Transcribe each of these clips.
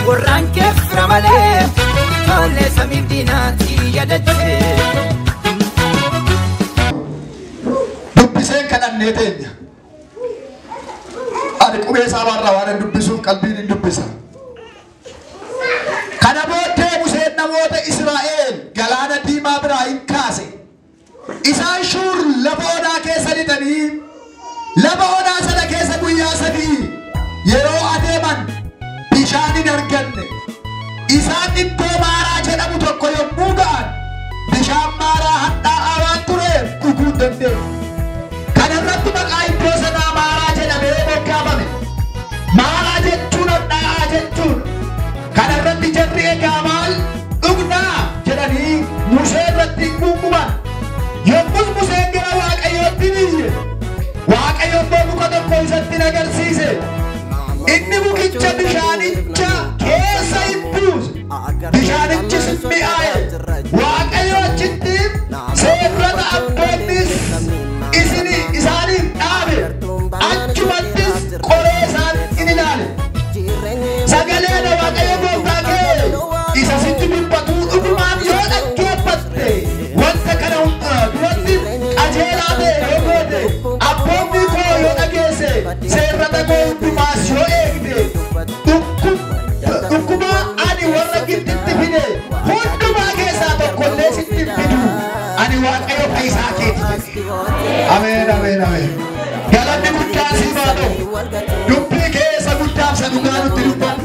Warraan kee fira malee ijoollee samiif diinaatti yaadachee. Dubbiseen kadhannee teenya. Ani qubee saabaarraa waan hin dubbisuuf qalbiin hin dubbisa. Kana booddee Museen namoota Israa'el galaana diimaa biraa hin kaase. Isaan Shuur lafa onaa keessa lixanii lafa onaa sana keessa guyyaa 3 yeroo adeeman bishaan hin arganne. Isaan iddoo Maaraa jedhamu tokko yommuu ga'an bishaan Maaraa hadhaa'aa waan tureef dhuguu hin dandeenye. Kana irratti maqaa iddoo sanaa Maaraa jedhamee moggaafame. Maaraa jechuun hadhaa'aa jechuudha. Kana irratti jarri egaa maal dhugnaa jedhanii Musee irratti guunguman. Yommus Museen gara Waaqayyootti ni iyye. Waaqayyo immoo muka tokko isatti agarsiise. Inni mukicha bishaanicha keessa hin buuse. Bishaanichis mi'aaye. Waaqayyo achitti seerrata abboonnis isaaniif dhaabe. Achumattis qoree isaan in ilaale. Sagaleen Waaqayyo gooftaa kee isa sitti dubbatu dhugumaan yoo dhaggeeffatte wanta kana duratti qajeelaa ta'e yoo goote abboonni koo yoo dhageesse seerrata koo hundumaas yoo eegde dhukkuba ani warra Gibxitti fide hundumaa keessaa tokkollee sitti hin fidu. Ani Waaqayyo fayyisaa keeti jedhe. Ameen, ameen, ameen. Galanni guddaan siif haa ta'u. Dubbii keessa guddaaf isa dhugaa nutti dubbatu.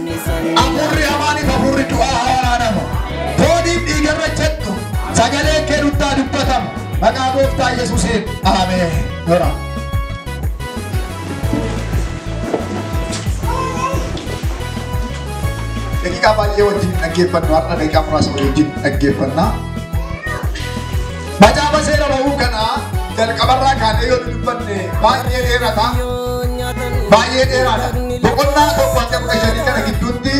Hafuurri hamaaniif hafuurri du'aa haa waraanamu. Fooniif dhiigarra jedhu sagaleen kee nutti haa dubbatamu. Maqaa gooftaa Yesuusiin ameen. Dora. Daqiiqaa baay'ee wajjin dhaggeeffannu har'a daqiiqaa muraasa wajjin dhaggeeffanna. Macaafa seera ba'uu kana jalqabarraa kaanee yoo dubbanne baay'ee dheerata. Baay'ee dheeraadha. Boqonnaa 1-15 kana gidduutti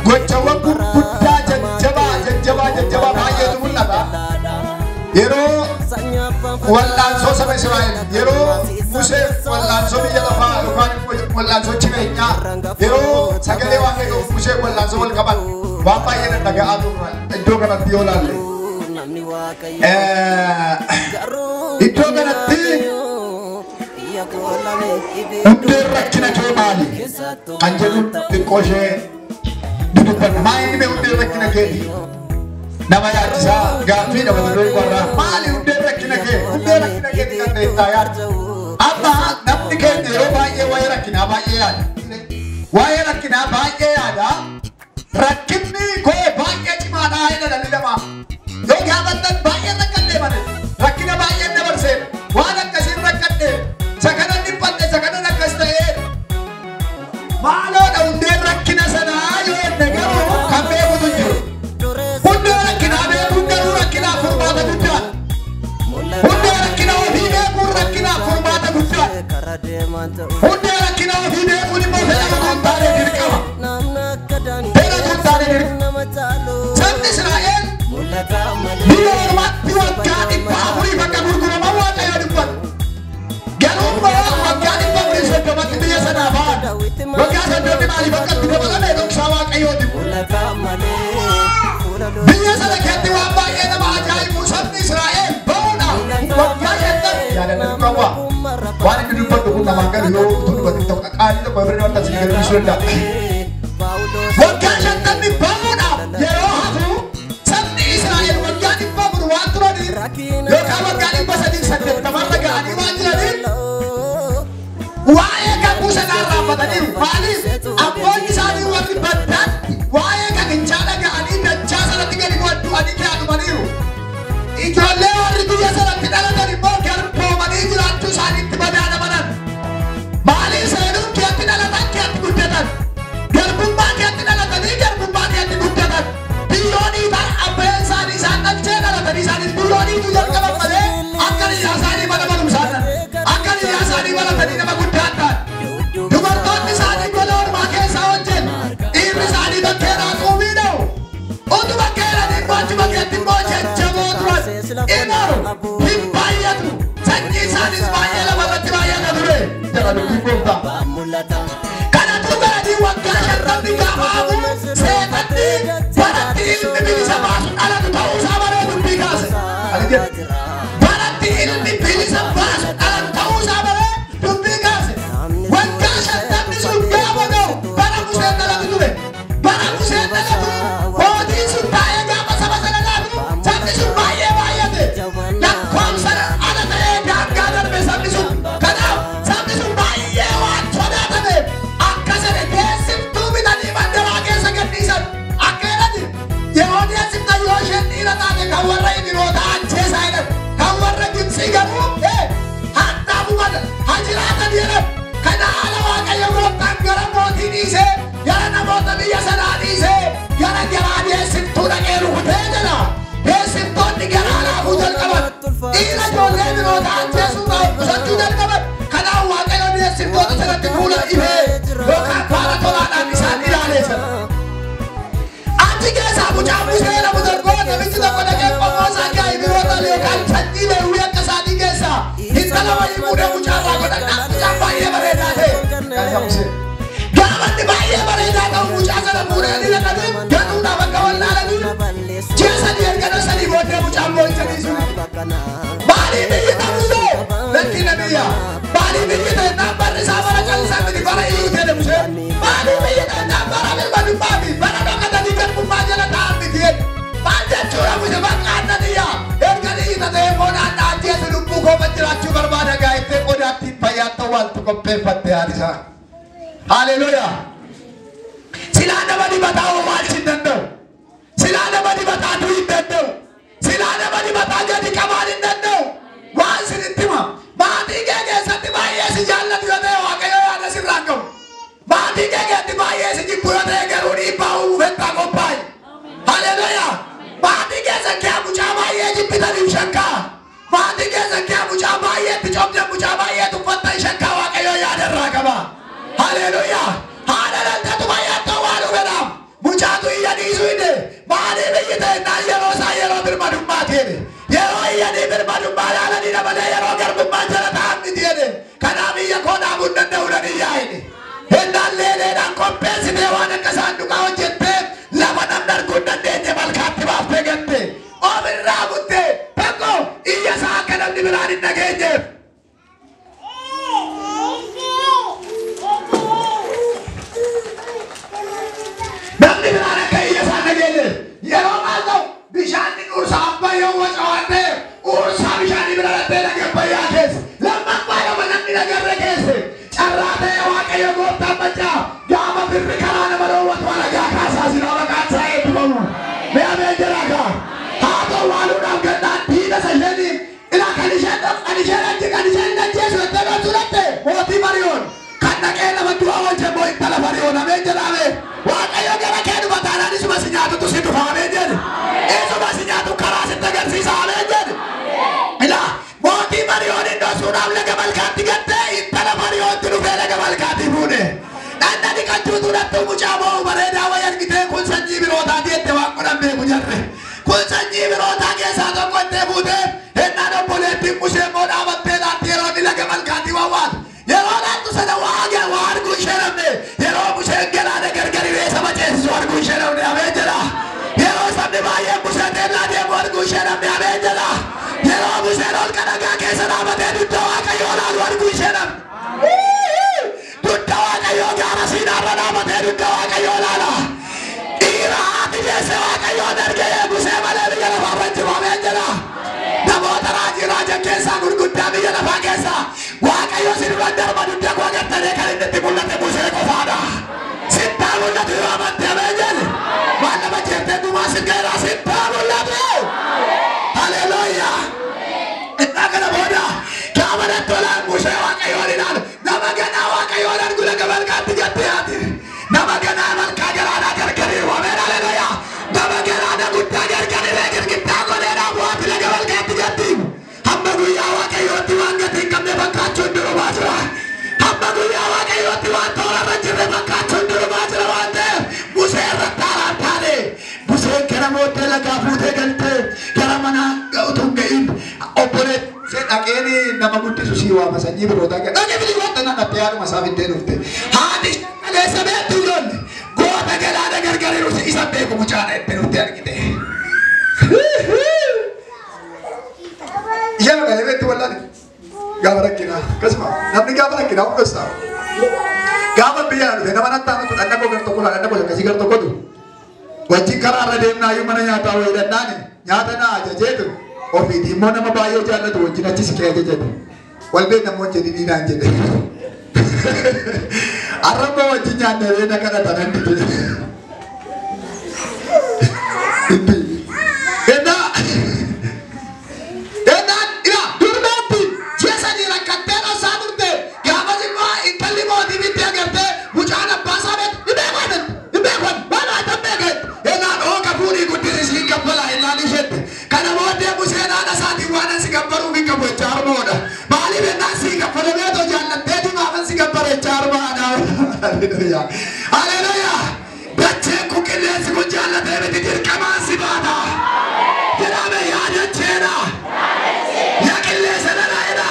gochawwan gurguddaa jajjabaa jajjabaa jajjabaa baay'eetu mul'ata. Yeroo wal'aansoo saba Israa'el, yeroo Musee wal'aansoo biyya lafaa yookaan immoo wal'aansoo jireenyaa, yeroo sagalee Waaqayyoo Musee wal'aansoo wal qaban waan baay'ee dhaga'aa turre iddoo kanatti yoo ilaalle. Iddoo kanatti hundeen rakkina kee maali? Kan jedhu xiqqoo ishee dudubbanna. Maa inni mee hundeen rakkina keeti? Nama yaachisaa gaaffii nama duree warraa maali hundeen rakkina kee? Hundeen rakkina keeti kan ta'e itti yaadu. Amma namni keenya yeroo baay'ee waa'ee rakkinaa baay'ee yaada. Waa'ee rakkinaa baay'ee yaada. Rakkinni koo baay'ee cimaadha jedha dhalli namaa. Yoo gaafattan baay'ee rakkannee malee rakkina baay'ee dabarsee waan akkasiin rakkannee sakanan dhiphadhe sakanan akkas ta'ee maaloodha hundeen rakkina sanaa yoo jenne garuu kan beekutu jiru. Hundee rakkinaa beekuun garuu rakkinaaf furmaata guddaadha. Hundee rakkina ofii beekuun rakkinaaf furmaata guddaadha. Hundee rakkina ofii beekuun immoo fedha utuu hin taane dirqama. Fedha utuu hin taane dirqama. Sabni Israa'el biyya ormaatti waggaa 400 akka gurguraman Waaqayyo dubbata. Garuu immoo waggaa 430 biyya sanaa ba'an. Waggaa 30 maaliif akka itti dabalame dhoksaa Waaqayyooti. Biyya sana keessatti waan baay'ee nama ajaa'ibu sabni Israa'el ba'uudhaaf waggaa 50 yaadannoo qaba. Waan inni dubbatu kun namaan galu yoo utuu dubbatin tokko qaalii tokko birrii wanta isin galu dhiisuu danda'a. Waggaa 50 ba'uudhaaf yeroo hafu sabni Israa'el waggaa 400 waan turaniif yookaan waggaa 380 ga'anii waan jiraniif waa'ee kakuu sanaa irraanfataniiru. Maaliif? Abboonni isaanii warri baddaan waa'ee kakichaa dhaga'anii dachaa sanatti gadi bu'an du'anii kaa'amaniiru. Ijoollee warri biyya sanatti dhalatan immoo garboomanii jiraachuu isaaniitti madaalamanan. Maaliif seenuun keetti dhalatan keetti guddatan? Garbummaa keetti dhalatanii garbummaa keetti guddatan. Biyyoonii abbeen isaanii isaan dhalchee dhalatanii isaanis biyyooniitu jalqaban malee akka biyya isaanii mana barumsaa ta'an. Akka biyya isaanii baratanii nama guddaa ta'an. Dubartoonni isaanii gola ormaa keessaa hojjetu. Dhiirri isaanii bakkeedhaa xuubii dha'u. Utuu bakkeedhaan immoo achi bakkeetti immoo jajjaboo turan. Hin horu, hin baay'atu. Sanyii isaanis baay'ee lafarratti baay'ata ture. Jedha dubbiin gooftaa. Kanatu galanii waggaa 50 gaafa hafu gara garaa deessiftuu dhaqee rukutee jala. Deessiftoonni garaa laafuu jalqaban. Dhiira ijoollee biroota ajjeesuurraa of qusachuu jalqaban. Kanaaf Waaqayyo deessiftoota sanatti fuula ifee yookaan faana tolaadhaan isaan ilaalee sana. Achi keessaa mucaan Musee jedhamu tokko namichi tokko dhaqee qomoo isaa gaa'e biroota yookaan sanyii Lewwii akka isaatii keessaa intala wayii fuudhee mucaarraa godhannaan mucaan baay'ee bareedaa ta'e. Gaafa inni baay'ee bareedaa ta'u mucaa sana fuudhanii dhaqanii ganuudhaaf akka wallaalanii ji'a sadii erga dhoksanii booddee mucaan boo'icha dhiisuu. Maaliif iyyita Musee? Lakki nabiyya. Maaliif iyyita jennaan barri isaa bara callisaa miti bara iyyuu ta'e Musee. Maaliif iyyita jennaan bara birmadummaa fi bara dhokatanii garbummaa jala taa'an miti jedhe. Maal jechuudha Musee bakka annaniyya. Erga iyyita ta'e immoo naannaa ajjeesu lubbuu koo jiraachuu barbaada gaa'ittee qodaattiin fayyaan ta'u waaltu qopheeffatte haati isaa. Haleluuyaa. Silaa nama dibataa owwaalchi hin danda'u. Silaa nama dibataa du'uu hin danda'u. Silaa nama dibataa gadi qabaan hin danda'u. Waan sinitti hima. Maatii kee keessatti baay'ee si jaallatu yoo ta'e Waaqayyo yaada sirraa hin qabu. Maatii kee keessatti baay'ee si jibbu yoo ta'e garuu dhiibbaa uumuu fettaa qophaa'i. Haleluuyaa. Maatii keessa kee mucaa baay'ee jibbitaniif shakkaa. Maatii keessa kee mucaa baay'ee itti cobdan mucaa baay'ee tuffattan shakkaa Waaqayyo yaada irraa qaba. Haleluuyaa. Haadha dhalteetu baay'ee ta'uu fedhaaf. Mucaatu iyya dhiisuu hidhe. Maaliif iyyite jennaan yeroo isaa yeroo birmadummaati jedhe. Yeroo iyyanii birmadummaa ilaalanii malee yeroo garbummaa jala taa'an miti jedhe. Kanaaf iyya koo dhaabuu hin danda'u nan iyyaa jedhe. Hennaan leeleedhaan qopheessitee waan akka saanduqaa hojjettee lafa namni arguu hin dandeenye malkaatti baaftee gatte. Ofirraa buttee tokko iyya isaa akka namni biraan hin dhageenyeef. Namni biraan akka iyya isaa hin dhageenyeef. Yeroo maal ta'u bishaanni ursa abbayyoo waca waan ta'eef ursaa bishaanii bira dhattee laga abbayyaa keessa. Lammaffaa yoo namni lagarra keesse carraa ta'e Waaqayyo gooftaan maccaa gaafa birri karaa nama dhoowwatu alagaa kaasaa jira maqaan isaa eebbifamu. Mee ameen jedhaa kaa. Haa ta'u waaluudhaaf gannaan diina isa isheen ilaa kan isheen kan isheen achi kan isheen ajjeesu jettee dhootu dhatte mootii Bariyoon kan dhaqee nama du'a oolche immoo intala Bariyoon ameen jedhaa mee. Waaqayyo gara kee dhufa taanaan isuma si nyaatutu si dhufa ameen jedhe. Isuma si nyaatu karaa sitti agarsiisa ameen jedhe. Ilaa mootii Bariyoon dhoosuudhaaf laga malkaatti gattee intala Bariyoontu dhufee laga malkaatti fuudhe. Dhandha dhiqachuutu dhattuu mucaa boo'u bareedaa wayii argitee kun sanyii birootaati jette waan godhan beeku jarre. Kun sanyii birootaa keessaa tokko ittee fuutee hennaan obboleettiin Musee immoo dhaabattee laatti yeroo inni laga malkaatti wawwaatu. Yeroo laattu sana waa arguu ishee dhabne yeroo Museen galaana gargariree saba ceesisu arguu ishee dhabne ameen jedha. Yeroo sabni baay'een Musee teellaa deemu arguu ishee dhabne ameen jedha. Yeroo Museen holqa dhagaa keessa dhaabatee dugda Waaqayyoo laalu arguu ishee dhabne. Dugda Waaqayyoo gaara Siinaarra dhaabatee dugda Waaqayyoo laala. Dhiira haati deesse Waaqayyoon argee Musee malee biyya lafaarra hin jiru ameen jedha. Namoota raajii raajan keessaa gurguddaa biyya lafaa keessaa Waaqayyo si dura darba dugda koo agartanii kan inni itti mul'ate Musee qofaadha. Sittaa mul'atu yoo amante ameen jedhe. Waan nama jettee dhumaa si ga'eera sittaa mul'atu. Haleluuyaa. Innaa kana booda gaafa natti tolaan Musee Waaqayyoon ilaalu nama ganaa Waaqayyoon argu laga malkaatti gattee haati. Nama ganaa malkaa galaanaa gargariiru ameen haleluuyaa. Nama galaana guddaa gargariree girgiddaa godheedhaa bu'aati laga malkaatti gatti. Hamma guyyaa Waaqayyootti waan gatii hin qabne fakkaachuun durumaa jira. Hamma guyyaa Waaqayyootti waan toorarra jirre fakkaachuun durumaa jira waan ta'eef Musee irratti haaraan taane. Museen gara booddee lagaa fuutee galtee gara mana utuu hin ga'iin obboleettii Musee dhaqeen nama guddisu sii waama sanyii birootaa gad. Dhaqee bilii wanta nan dhattee haadhuma isaa fiddee dhufte. Haati ishee kaleessa beektu ijoollee goota galaana gargariiru isa beeku mucaadha itti dhuftee argite. Ishee maqalee beektu wallaale. Gaafa rakkinaa akkasuma namni gaafa rakkinaa of dhossaa. Gaafa biyya dhufe nama natti aanatu dhandha koo gar tokko laa dhandha koo akkasii gar tokkotu. Wajjin karaa irra deemnaa iyyuu mana nyaataa wayii dhandhaani nyaata naa ajajeetu ofiitii immoo nama baay'ee jaallatu wajjin achi siqee ajajeetu. Wal beekna immoo jedhanii naan jedhe. Har'a immoo wajjin nyaanne reena kadhatan inni jedhe. Ennaa ennaan ilaa durbeetti ji'a sadii rakkattee dhossaa turte gaafas immoo intalli mootii bitti agartee mucaan abbaa isaa beektu hin beekan hin beekan waan haa ta'an beekan. Haleluuyaa. Haleluuyaa. Dacheen kun qilleensi kun jaallatee miti dirqamaan si baata. Jedhame yaa dacheena. Yaa qilleensa nanaa'edha.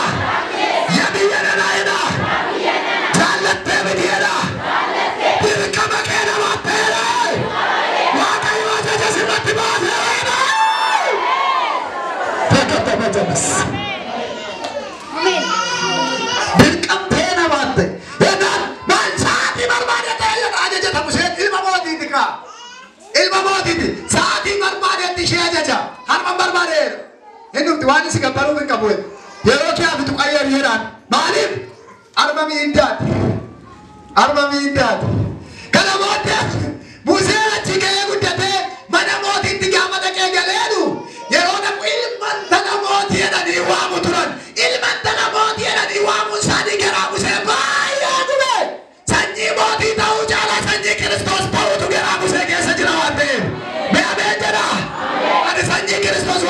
Yaa biyya nanaa'edha. Jaallattee miti jedha. Dirqama kee namaatteera. Waaqayyo ajaja sirratti baaseera. Takka. Dirqamtee namaatte. Yennaan maal sa'aatii barbaade ta'e ajajata Museen ilma mootiiti kaa. Ilma mootiiti sa'aatii barbaadetti ishee ajaja. Harma barbaade hin dhufti waan isi gabbaruuf hin qabu. Yeroo kee hafitu qayyar jedhaan maaliif harma miindaati. Harma miindaati. Kana booddee Museen achi ga'ee guddatee mana mootiitti gaafa dhaqee galeenu yeroo dhaqu ilma intala mootii jedhanii waamu turan. Ilma intala mootii jedhanii waamuun isaanii garaa Musee baay'ee gube. Sanyii mootii ta'uu caalaa sanyii Kiristoos ta'uutu garaa Musee keessa jira waan ta'eef. Mee ameen jedhaa. Ani sanyii Kiristoos.